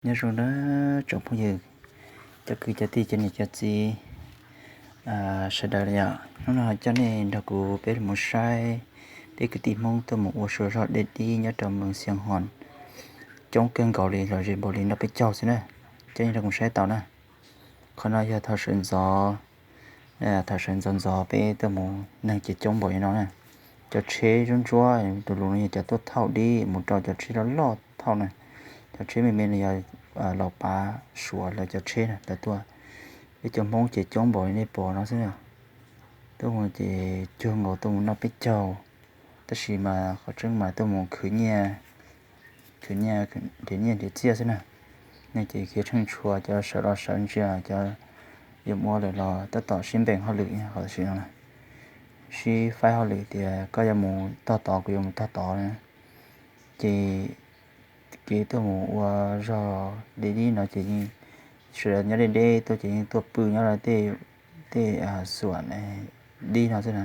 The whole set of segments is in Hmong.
Nyob zoo na tsoom phooj ywg, cov kwv cov tij cov niam cov txiv sawv daws yom. Hnub no coj nej nrog kuv peb mus saib peb kwv tij Hmoob tuaj mus ua sua zog de dib nyob rau moos Xiav Hos coob kawg nkaus li, los ze npaum li noj peb caug xwb na. Coj nej nrog kuv saib tau na. Qhov no yog thaum sawv ntxov, thaum sawv ntxov ntxov peb tuaj mus neeg ces coob npaum li no na. Cov tsheb ntsuab ntsuab, tus lus no yog cov tuaj thauj dib mus rau cov tsheb loj loj thauj na. Cov tsheb me me no yog laus pav Suav lawv cov tsheb na lawv tuaj. Peb cov Hmoob ces coob npaum li nej pom no xwb na. Tuaj mus ces cuag nkaus tuaj mus noj peb caug, tab sis mas qhov tseeb mas tuaj mus khwv nyiaj, khwv nyiaj, nrhiav nyiaj nrhiav txiaj xwb na. Nej ces khiav tsheej tshua, cov sawv los sawv ntsia, cov yuav mus ua lawm los tab tom sib npeem hauj lwm, qhov tam sim no sib faib hauj lwm tias koj yuav mus tog tod, kuv yuav mus tog tod na. Ces kev tuaj mus ua zog de dib no ces yeej sawv daws nyob deb deb tuaj ces yeej tuaj pw nyob rau tej xuam dib no xwb na.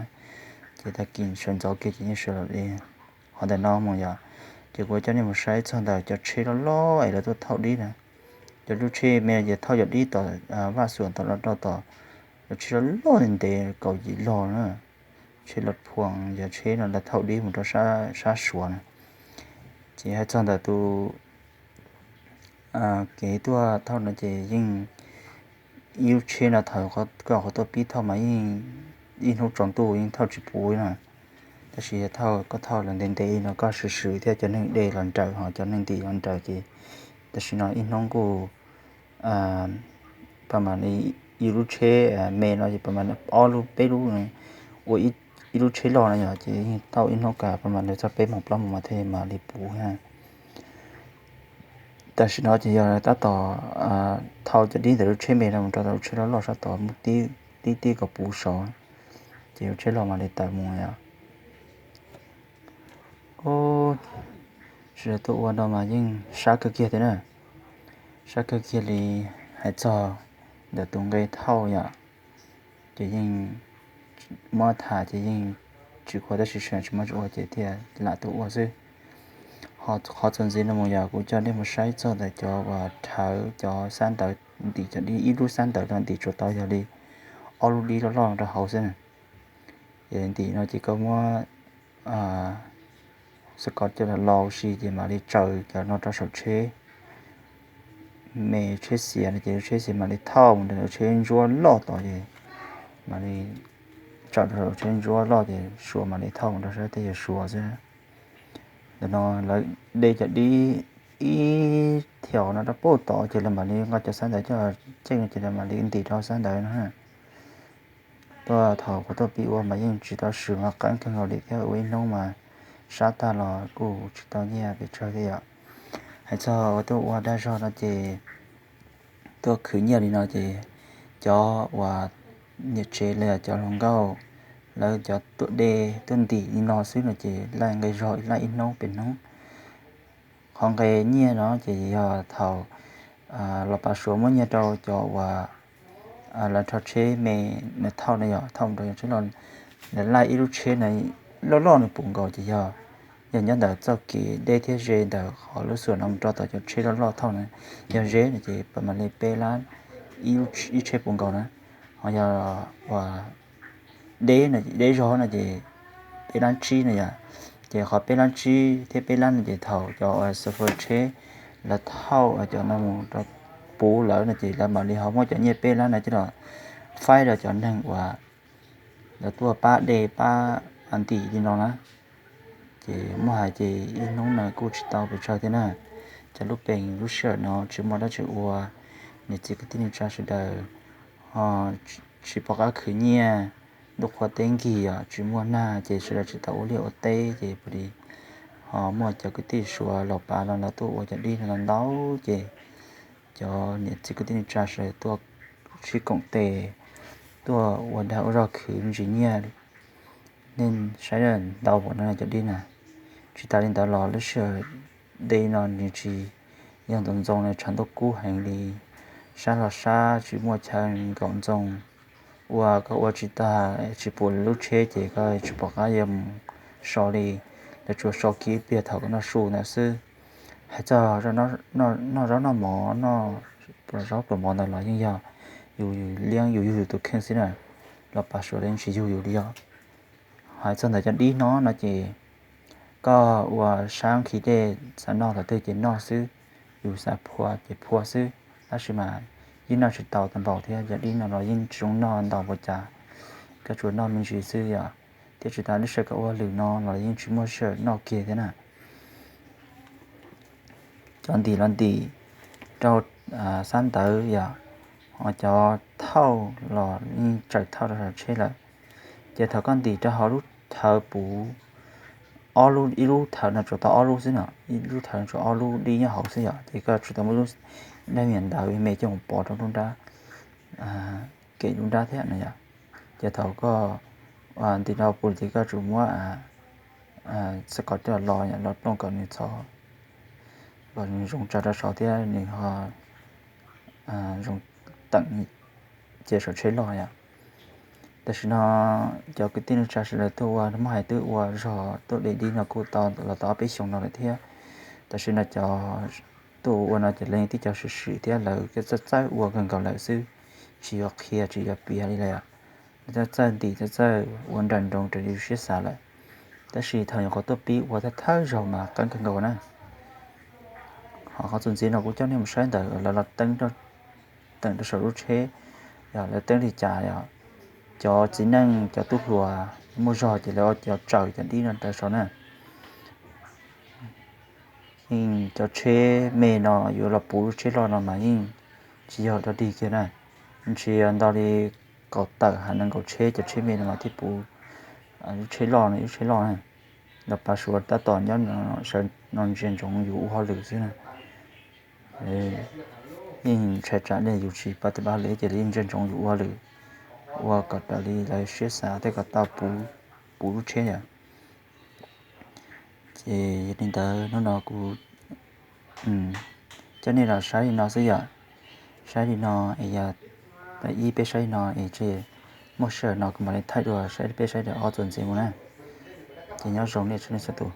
Ces tag kis sawv ntxov kiag ces yeej sawv los de. Qhov ntawm no mus yom, ces kuv coj nej mus saib txog ntawm cov tsheb loj loj es lawv tuaj thauj dib na. Cov lub tsheb me ces thauj cov dib tom vaj xuam tom los rau tom, cov tsheb loj loj ntev kaum yim log na. Tsheb los phuam, yog tsheb no lawv thauj dib mus rau sab Suav na. Ces hais txog ntawm tus kev tuaj thauj no ces yeej ib lub tsheb no thaum koj qhov tuaj pib thauj mas yeej ib hnub tsaus ntuj yeej thauj tsis puv na. Tab sis yog thauj, koj thauj los ntev ntev no koj swm swm thiab cov neeg de los nrawm ho cov neeg ntim los nrawm ces tam sim no ib hnub kuj pab mam li ib lub tsheb me no ces pab mam li ob lub peb lub ua ib lub tsheb loj no yog ces yeej thauj ib hnub kav pab mam li txog peb moos plaub moos mas thiaj mam li puv na. Tam sim no ces yog tab tom thauj cov dib ntawm lub tsheb me no mus rau lub tsheb loj loj sab tod muab tib tib kom puv saud, ces lub tsheb loj mam li tawm mus yom. Sawv daws tuaj ua no mas yeej sab kawg kiag thiab na. Sab kawg kiag li. Hais txog ntawm tus nqe thauj yom, ces yeej muab tham ces yeej tsis khuav tab sis sawv daws tsis muaj tsis ua ces thiaj lam tuaj ua xwb. Qhov txuas ntxiv no mus yog kuv coj nej mus saib txog ntawm cov uas rhawv cov xab ntawv, ntim cov dib ib lub xab ntawv no ntim tsuas tau yog li ob lub dib loj loj rau hauv xwb na. Ces ntim no ces koj muab xab kos coj los lau si ces mam li tsaws cov no rau saum tsheb me, tsheb xiav no ces lub tsheb xiav mam li thauj mus rau lub tsheb ntsuab loj tod ces mam li tsaws rau saum tsheb ntsuab loj ces Suav mam li thauj mus rau sab teb chaws Suav xwb. Ntawm no lawv de cov dib ib thiaus no rau pem tod ces lawv mam li nqa cov xab ntawv coj los ceeb no ces lawv mam li ntim rau xab ntawv no. Tuaj thaum kuv tuaj pib ua mas yeej tsis tau swm mas qeeb kawg nkaus li thiab ua ib hnub mas sab tag los kuj tsis tau nyiaj pes tsawg thiab yom. Hais txog uas tuaj ua dag zog no ces tuaj khwv nyiaj li no ces cov uas niam tsev los yog cov hluas nkauj, lawv cov tuaj de tuaj ntim li no xwb no ces laij nqe zog laij ib hnub pem hnub. Qhov nqe nyiaj no ces yog thaum los pav Suav muab nyiaj rau cov uas lawv rho tsheb me no thauj no yog thauj mus rau yog tsheb loj, lawv laij ib lub tsheb no loj loj nws puv nkaus ces yog, yog nyob ntawm txoj kev deb thiab ze ntawm qhov lub xuam no mus rau tom cov tsheb loj loj thauj na, yog ze no ces pab mam li peb lab ib tsheb puv nkaus na. Ho yog uas deb, deb zog no ces peb lab tsib no yom. Ces qhov peb lab tsib thiab peb lab no ces thaum cov uas xo fo tsheb lawv thauj cov no mus rau puv lawm no ces lawv mam li ho muab cov nyiaj peb lab no coj los faib rau cov neeg uas lawv tuaj pab de pab ntim li no na. Ces muaj hais ces ib hnub no kuj tsis tau pes tsawg thiab na. Cov lub pees lub sij hawm no tsis muaj dab tsi ua, niam txiv kwv tij neej tsa sawv daws ho tsis pom qab khwv nyiaj, ntuj qhua teb nkig os tsis muaj nag ces sawv daws tsis tau ua liaj ua teb ces pom li ho muaj cov kwv tij Suav los pav los lawv tuaj ua cov dib no ntau ces cov niam txiv kwv tij neej tsa sawv daws tuaj sib koom tes, tuaj ua dag ua zog khwv ntsis nyiaj. Nej saib ntau npaum no cov dib na. Tsis tas li ntawd los lub sij hawm de no nws tsis yog ntxoov ntxoo, tshav ntuj kub heev li, sab los sab tsis muaj chaw nkaum ntxoo. Ua koj ua tsis tag tsis puv lub tsheb ces koj tsis pom qab yuav mus so li, lawv tsuas so kiag ib pliag thaum koj noj su ntawd xwb. Hais txog noj zaub noj mov, noj pluas zaub pluas mov ntawd los yeej yog yus liab yus yug yus tus kheej xwb na, los pav suav los yeej tsis yug yus li os. Hais txog ntawm cov dib no no ces koj ua sab nqhis dej xav noj thaum twg ces noj xwb, yus xav phua ces phua xwb, tab sis mas yeej noj tsis tau tag npaum thiab, cov dib no los yeej tsis zoo noj ntau ua cas, koj tsuas noj me ntsis xwb yom. Thiab tsis tas lub sij hawm koj ua hauj lwm no los yeej tsis muaj sij hawm noj kiag thiab na. Cov ntim los ntim rau sab ntawd yom, ho cov thauj los yeej tsaws thauj rau saum tsheb lawm. Ces thaum koj ntim rau hauv lub thawv puv, ob lub, ib lub thawv no tsuas tau ob lub xwb no, ib lub thawv no tsuas ob lub dib nyob hauv xwb yom, ces koj tsuas tau muaj ib lub dab me ntawd me coj mus pov rau lub nrab kem lub nrab thiab no yom. Ces thaum koj ntim rau puv ces koj tsuas muab xav kom coj los los plooj kom nws txhob, kom nws zoo tsa rau saud thiab nws ho zoo teem cia saum tsheb loj yom. Tam sim no cov kwv tij neej tsa sawv daws tuaj ua muab hais twb ua zog tuaj de dib no kuj tau los tau ob peb xyoos no lawm thiab. Tam sim no cov tuaj ua no ces lawv yeej tib co swm swm thiab lawv txawj txawj ua kawg nkaus lawm xwb, tsis yuav qhia tsis yuav piav li lawm. Lawv txawj txawj ntim txawj txawj ua nrawm nroos raws li siab xav lawm. Tab sis thaum nyuam qhuav tuaj pib ua thawj thawj zaug mas qeeb kawg nkaus na. Ho qhov txuas ntxiv no kuv coj nej mus saib ntawm lawv los teeb, teem rau saum lub tsheb, yog lawv teeb li cas yom. Cov txiv neej cov tub hluas muaj zog ces lawv ua cov tsaws cov dib no rau saud na. Yeej cov tsheb me no yuav los puv lub tsheb loj no mas yeej tsis yog dog dig kiag na. Ntshe yog ntau li kaum tawm ha nees nkaum tsheb cov tsheb me no mas thiaj puv lub tsheb loj no, lub tsheb loj na. Los pav suav tab tom nyob no ntsia ntsoov yus ua hauj lwm xwb na. Yeej ntshai tsam li yus tsis paub tab paub li ces yeej ntsia ntsoov yus ua hauj lwm, ua kom raws li lawv siab xav thiab kom tau puv lub tsheb yom. Ces yog li ntawd hnub no kuv coj nej los saib li no xwb yom. Saib li no es yog ib peb saib li no es tsis muaj sij hawm no kuv mam li thaij dua saib peb saib daim ob txuas ntxiv mus na. Ces nyob zoo nej txhua leej txhua tus.